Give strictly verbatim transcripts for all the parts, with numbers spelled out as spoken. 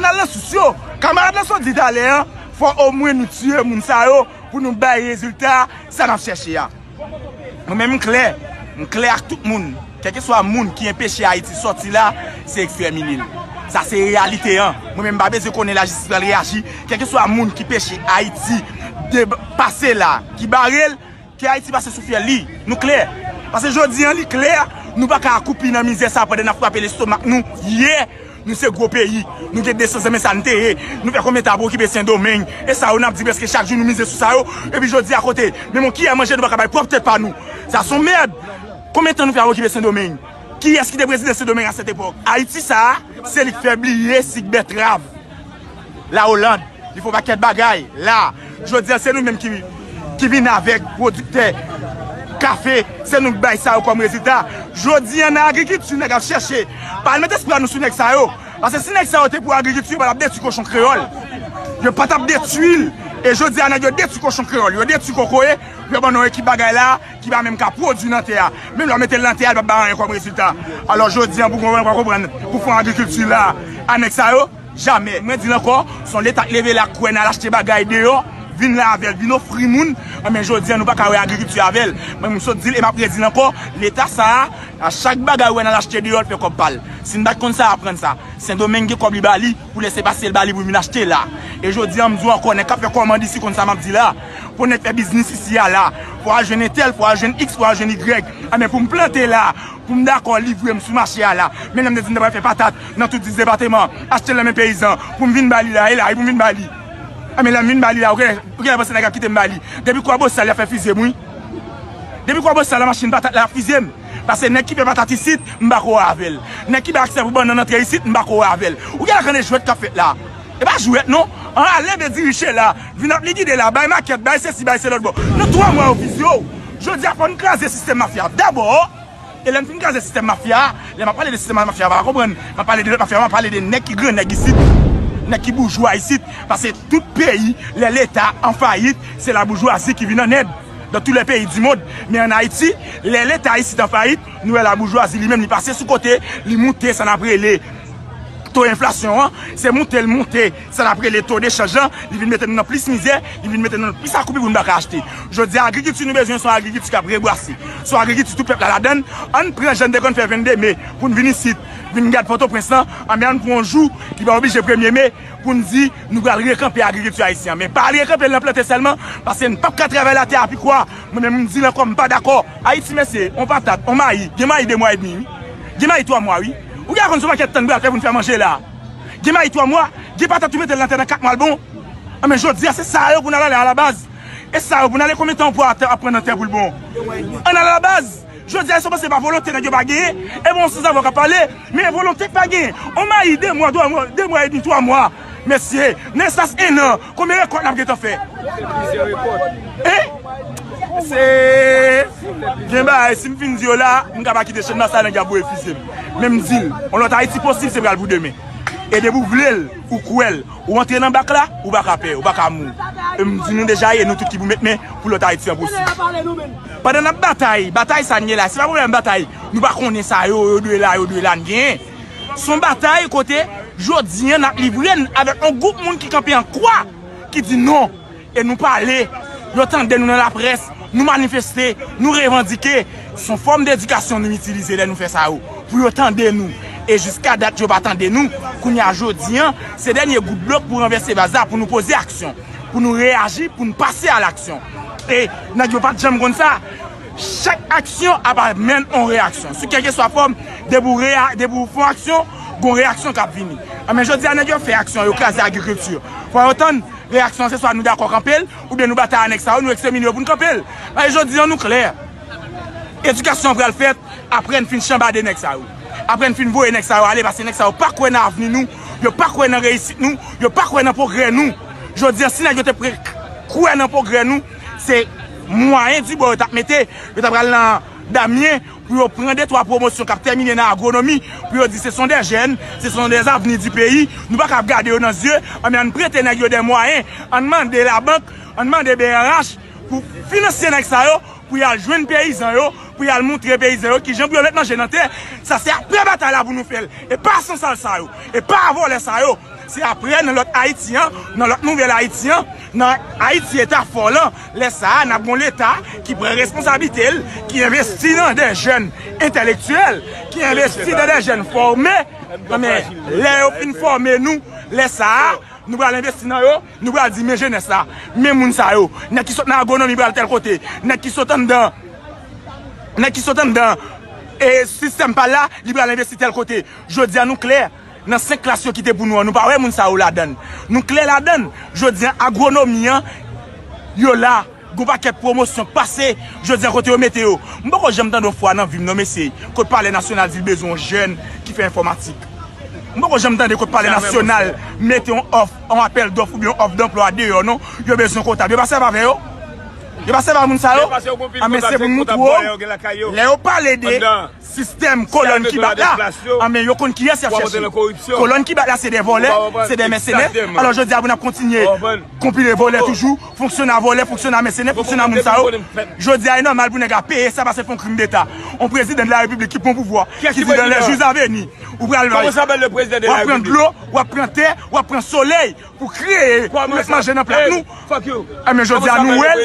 Al nan sous yo. Kamarad Lanso di talè an, fò omwen nou tiye moun sa yo pou nou bay rezilta sa n ap chèche a. Mwen menm m klè, m klè ak tout moun. Kèlkeswa moun ki enpeche Ayiti sòti la, se ekstèmine l. Sa se reyalite an. Mwen menm m pa bezwen konnen lajistis pral reyaji. Kèlkeswa moun ki peche Ayiti de pase la, ki bare l, ke Ayiti pase sou fyèl li. Nou klè. Paske jodi an li klè, nou pa ka akwoupi nan mizè sa pandan n ap frape lestomak nou. Yè, nou se gwo peyi. Nou gen de san zanmi sa n te ye. Nou fè konbyen tan ap okipe Sendomeng. E sa yo n ap di prèske chak jou nou mize sou sa yo. Epi jodi a kote, menm yon kiyè manje nou pa ka bay pwòp tèt pa nou. Sa se yon mèd. Konbyen tan nou fè ap okipe Sendomeng? Kiyès ki te prezidan Sendomeng a sèt epòk? Ayiti sa a, se li k fè bliye sik bètrav. La Oland, li fè yon pakèt bagay la. Jodi a, se nou menm ki, ki vin avèk pwodiktè kafe, se nou k bay sa yo kòm rezilta. Jodi a, nan agrikilti, nèg ap chèche. Pa al met espwa nou sou nèg sa yo. Paske si nèg sa yo te pou agrikilti, yo pa t ap detwi kochon kreyòl. Yo pa t ap detwi l. E jodi a, nèg yo detwi kochon kreyòl. Yo detwi kokoye. Yo ban nou ekip bagay la ki pa menm ka pwodui nan tè a. Menm lè w mete l nan tè a, li p ap ba anyen kòm rezilta. Alò, jodi a, pou konprann, pou konprann, pou fon agrikilti la, a nèg sa yo, jamè. Mwen di l ankò, se yon Leta k leve la, k kwè n al achte bagay deyò, vin la avè l, vin ofri moun. Anben, jodi a, nou pa ka wè agrikilti avè l. Mwen, m sot di l e m ap redi l ankò, Leta sa a, a chak bagay ou wè n al achte deyò, l fè kòb pa l. Si n pa t konn sa, aprann sa. Sendomeng gen kòb li ba li, pou lese pase l ba li pou vin achte la. E jodi a, m di w ankò, nèg k ap fè kòmand isi konn sa m ap di la. Pou nèg fè biznis isi a la. Fò al jwenn entèl, fò al jwenn iks, fò al jwenn igrèg. Anben, pou m plante la, pou m dakò livre m sou mache a la. Men lè m te di m ta pral fè patat nan tout dis depatman, achte l nan men peyizan, pou m vin ba li la, e la, e pou m vin ba li. Anben, lè m vin ba li la, ou genlè, ou genlè panse nèg ap kite m ba li. Depi Kwabosal, y ap fè fize m, wi. Depi Kwabosal, la machin patat la ap fize m. Paske nèg ki fè patat isit, m pa ko wè avè l. Nèg ki bay aksè pou bannann antre isit, m pa ko wè avè l. Ou genlè konnen jwèt k ap fèt la. E pa jwèt non. An ale vle dirije la. Vin ap ligide la. Bay makèt, bay sesi, bay se lòt bò. Nan twa mwa yo fize w. Jodi a fò n kraze sistèm mafya. Dabò, e lè n fin kraze sistèm mafya a, lè m ap pale de sistèm mafya, pa konprann. M ap pale de lòt mafya, m ap pale de nèg ki grannèg isit. Nèg ki boujwa isit. Paske tout peyi, lè Leta an fayit, se laboujwazi ki vin an èd dans tous les pays du monde. Men ann Ayiti, lè Leta isit an fayit, nou wè laboujwazi li menm li pase sou kote, li moute sa n ap rele to enflasyon an, se moute l moute sa n ap rele to dechanj lan, li vin mete nou nan plis mizè, li vin mete nou nan plis akwoupi pou nou pa ka achte. Jodi a, agrikilti nou bezwen se yon agrikilti k ap rebwase, se yon agrikilti tout pèp la ladan l. Ann pran jan n te konn fè venn de me pou n vin isit, vin gad Pòtoprens lan, anben ann pran yon jou ki pa oblije premye me, pou n di nou pral rekanpe agrikilti ayisyen an. Men pa al rekanpe l nan plante sèlman, paske n p ap ka travay latè a pi kwa. Mwen menm, m di l ankò, m pa dakò. Ayiti, mesye, on patat, on mayi, gen mayi de mwa edmi, wi. Gen mayi twa mwa, wi. Ou genlè konn se yon pakèt tan n pral fè pou n fè manje la. Gen mayi twa mwa, gen patat ou mete l nan tè nan kat mwa l bon. Anben, jodi a, se sa yo pou n al ale alabaz. E sa yo pou n ale konbyen tan pou ap pran nan tè pou l bon? Ann al alabaz. Jodi a, èske w panse pa volonte nèg yo pa genyen? E bon, sanzavwa k ap pale, men volonte k pa genyen. On mayi, de mwa, twa mwa, de mwa edmi, twa mwa. Mesye, nan espas en an, konbyen rekòt n ap gentan fè? Hein? Se gen bagay, si m fin di yo la, m ka pa kite chanm nan sa nèg y ap voye fize m. Men m di l, on lòt Ayiti posib se pral pou demen. E depi w vle l, ou kwè l, ou antre nan bak la, ou pa ka pè, ou pa ka mouri. E m di nou deja, e nou tout ki pou met men pou lòt Ayiti an posib. Pandan n ap batay, batay sa n ye la, se pa pwoblèm batay, nou pa konnen sa yo, yo dwe la, yo dwe la, n genyen. Se yon batay kote, jodi a, n ap livre n avèk yon gwoup moun ki kanpe an kwa, ki di non. E nou pale, yo tande nou nan laprès, nou manifeste, nou revandike. Se yon fòm dedikasyon nou itilize lè nou fè sa yo, pou yo tande nou. E jiska dat, yo pa tande nou. Kounye a, jodi a, se dènye gout dlo k pou ranvèse vaz la, pou nou poze aksyon, pou nou reyaji, pou n pase a laksyon. E nèg yo pa t janm konn sa. Chak aksyon ap amenn yon reyaksyon. Sou kèlkeswa fòm, depi w reya-, depi w fè yon aksyon, gon reyaksyon k ap vini. Anben, jodi a, nèg yo fè aksyon, yo kraze agrikilti. Fò yo tann, reyaksyon an se swa nou dakò kanpe l, oubyen nou batay a nèg sa yo, nou ekstèmine yo pou n kanpe l. Paske jodi a, nou klè. Edikasyon an pral fèt apre n fin chanbade nèg sa yo. Apre n fin voye nèg sa yo ale, paske nèg sa yo pa kwè nan avni nou, yo pa kwè nan reyisit nou, yo pa kwè nan pwogrè nou. Jodi a, si nèg yo te pre-, kwè nan pwogrè nou, se mwayen dibò yo t ap mete, yo ta pral nan Damyen pou yo pran de twa pwomosyon k ap tèmine nan agwonomi, pou yo di se sont des jeunes, ce sont des avenirs du pays, nou pa ka ap gade yo nan zye, anben ann prete nèg yo de mwayen, ann mande labank, ann mande B R H pou finanse nèg sa yo, pou y al jwenn peyizan yo, pou y al montre peyizan yo kijan pou yo met manje nan tè. Sa se apre batay la pou nou fè l. E pa sansal sa yo, e pa vòlè sa yo. Se apre, nan lòt Ayiti an, nan lòt nouvèl Ayiti an, nan Ayiti eta fò lan, lè sa a, n ap gen yon Leta ki pran responsablite l, ki envesti nan de jèn entèlektyèl, ki envesti nan de jèn fòme. Men, lè yo fin fòme nou, lè sa a, nou pral envesti nan yo, nou pral di, men jenès la, men moun sa yo, nèg ki sot nan agwonomi pral tèl kote, nèg ki sot anndan, nèg ki sot anndan, e sistèm pa l la, li pral envesti tèl kote. Jodi a, nou klè, nan senk klas yo kite pou nou an, nou pa wè moun sa yo ladann. Nou klè ladann. Jodi a, agwonomi an, yo la. Gon pakèt pwomosyon k pase, jodi a kote yo mete yo. M poko janm tande yon fwa nan vi m non, mesye, kot Palè Nasyonal di l bezwen yon jèn ki fè enfòmatik. M poko janm tande kot Palè Nasyonal mete yon òf, yon apèl dòf oubyen yon òf danplwa deyò non. Yo bezwen kontab. Yo pa sèvi avè yo. Yo pa sèvi a moun sa yo. A men se pou m moutre w. Lè yo pale de sistèm kolòn ki bat la, a men yo konn kiyès y ap chèche. Kolòn ki bat la se de vòlè, se de mèsenè. Alò jodi a pou n ap kontinye konpile vòlè toujou, fonksyona vòlè, fonksyona mèsenè, fonksyona moun sa yo. Jodi a e nòmal pou nèg la peye sa paske l fè yon krim deta. Yon prezidan de la repiblik ki pran pouvwa, ki di dans les jours à venir, ou pral bay, w ap pran dlo, w ap pran tè, w ap pran solèy, pou kreye, pou met manje nan plat nou. Ebyen jodi a nou wè l,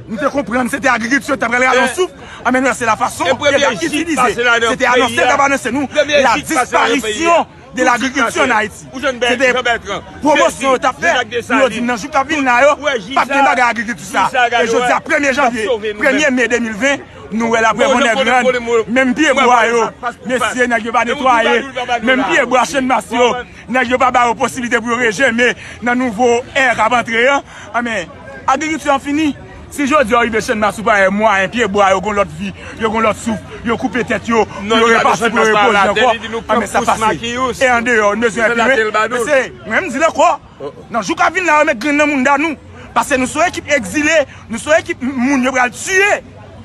nou te konprann se te agrikilti yo t ap pral rale yon souf. Ebyen nou wè se la fason ke l t ap itilize, se te anonse l t ap anonse nou la disparition de l'agriculture en Haïti. Se te pwomosyon yo t ap fè pou yo di nan jou k ap vin la yo, p ap gen bagay agrikilti sa. E jodi a premye janvye, premye me de mil ven, nou wè l ap pran nèg rann, menm pye bwa yo, mesye nèg yo pa netwaye, menm pye bwa Channmas yo, nèg yo pa ba yo posiblite pou yo rejèmen nan nouvo è k ap antre an. Anben, agrikilti an fini. Si jodi a w rive Channmas ou pa wè mwayen pye bwa yo gon lòt vi, yo gon lòt souf, yo koupe tèt yo, pou yo repati, pou yo repoze ankò, anben sa pase. E andeyò, nou bezwen enpi lwen. Mesye, mwen menm m di l ankò, nan jou k ap vin la yo met grenn nan mounda nou. Paske nou se yon ekip egzile, nou se yon ekip moun yo pral tiye.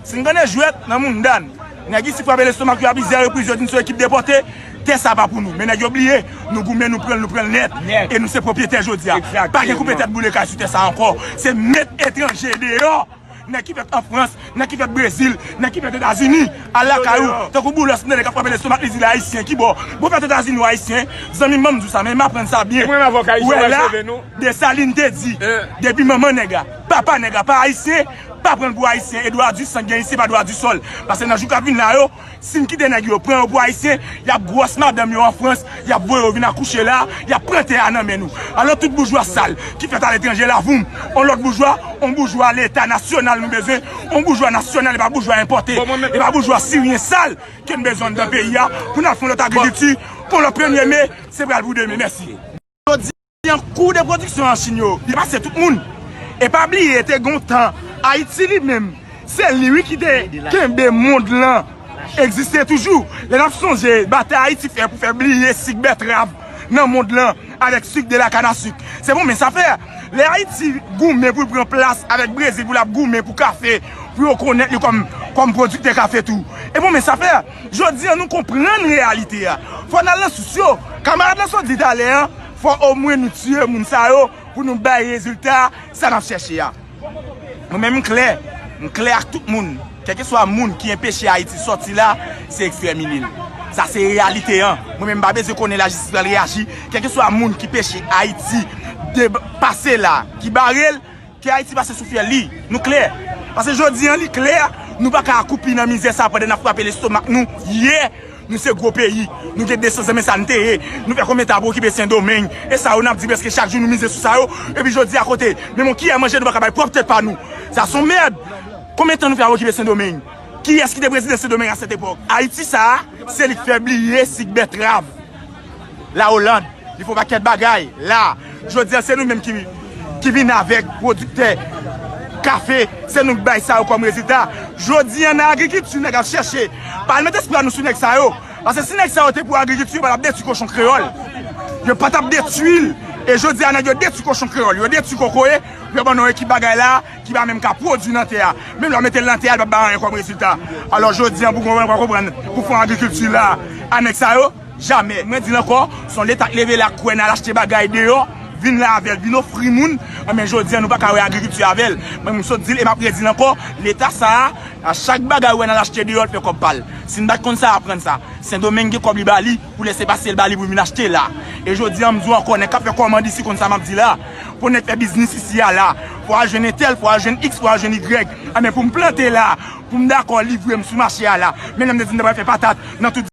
Si n gade jwèt nan mounda n, nèg isi frape lestomak yo a plizyè repriz, yo di n se yon ekip depòte. Tè sa pa pou nou. Men nèg yo bliye, nou goumen, nou pran l, nou pran l nèt. E nou se pwopyetè jodi a. Pa gen koupe tèt boule kay sou tè sa ankò. Se met etranje deyò. Nèg ki fèt an Frans, nèg ki fèt Brezil, nèg ki fèt Etazini, al lakay ou. Tankou Boulos, m tande k ap frape lestomak, li di l ayisyen. Ki bò? Bon, fèt Etazini ou ayisyen? Zanmi m, ban m di w sa, men m aprann sa byen. Ou wè la, Desalin te di, depi manman nèg la, papa nèg la pa ayisyen, pa pran l pou ayisyen. E dwa di san gen isi, pa dwa di sòl. Paske nan jou k ap vin la yo, si n kite nèg yo pran yo pou ayisyen, y ap gwòs madanm yo an Frans, y ap voye yo vin akouche la, y ap pran tè a nan men nou. Alò tout boujwa sal ki fèt aletranje la, voum, on lòt boujwa, on boujwa Leta nasyonal nou bezwen, on boujwa nasyonal, e pa boujwa enpòte, e pa boujwa siryen sal ke n bezwen anndan peyi a pou n al fè yon lòt agrikilti, pou lòt premye me, se pral pou demen. Mèsi. Jodi an, kou de pwodiksyon an Chin yo depase tout moun. E pa bliye, te gon tan, Ayiti li menm, se li wi ki te kenbe mond lan egziste toujou. Lè n ap sonje batay Ayiti fè pou fè bliye sik bètrav nan mond lan avèk sik de la canne à sucre. Se bon men sa fè. Lè Ayiti goumen pou l pran plas avèk Brezil, pou l ap goumen pou kafe, pou yo konèt li kòm, kòm pwodiktè kafe tou. E bon men sa fè. Jodi an, nou konprann reyalite a. Fò n al nan sous yo. Kamarad lan sot di talè an, fò omwen nou tiye moun sa yo pou nou bay rezilta sa n ap chèche a. Mwen menm m klè, m klè ak tout moun. Kèlkeswa moun ki enpeche Ayiti sòti la, se ekstèmine l. Sa se reyalite an. Mwen menm m pa bezwen konnen lajistis pral reyaji. Kèlkeswa moun ki peche Ayiti de pase la, ki bare l, ke Ayiti pase sou fyèl li. Nou klè. Paske jodi an li klè, nou pa ka akoupi nan mizè sa pandan n ap frape lestomak nou. Yè, nou se gwo peyi. Nou gen de san zan, men sa n te ye. Nou fè konbyen tan ap okipe Sendomeng? E sa yo n ap di prèske chak jou nou mize sou sa yo. Epi jodi a kote? Menm yon kiyè manje nou pa ka bay pwòp tèt pa nou. Sa se yon mèd. Konbyen tan nou fè ap okipe Sendomeng? Kiyès ki te prezidan Sendomeng a sèt epòk? Ayiti sa a, se li k fè bliye sik bètrav. La Oland, li fè yon pakèt bagay la. Jodi a, se nou menm ki, ki vin avèk pwodiktè kafe, se nou k bay sa yo kòm rezilta. Jodi a, nan agrikilti, nèg ap chèche. Pa al met espwa nou sou nèg sa yo. Paske si nèg sa yo te pou agrikilti, yo pa t ap detwi kochon kreyòl. Yo pa t ap detwi l. E jodi a, nèg yo detwi kochon kreyòl. Yo detwi kokoye, yo ban nou ekip bagay la, ki pa menm ka pwodui nan tè a. Menm lè w mete l nan tè a, li p ap bay anyen kòm rezilta. Alò, jodi a, pou konprann, pou konprann, pou fè yon agrikilti la, a nèg sa yo, jamè. Mwen di l ankò, se yon Leta k leve la, k kwè n al achte bagay deyò, vin la avè l, vin ofri moun, anben jodi a nou pa ka wè agrikilti avè l. Mwen m sot di l e m ap redi l ankò, Leta sa a, a chak bagay ou wè n al achte deyò, l fè kòb pa l. Si n pa t konn sa, aprann sa. Sendomeng gen kòb li ba li, pou lese pase l ba li pou vin achte la. E jodi a m di w ankò, nèg k ap fè kòmand isi konn sa m ap di la. Pou nèg fè biznis isi a la, fò al jwenn entèl, fò al jwenn iks, fò al jwenn igrèg. Anben pou m plante la, pou m dakò livre m sou mache a la. Men lè m te di m ta pral fè patat nan tout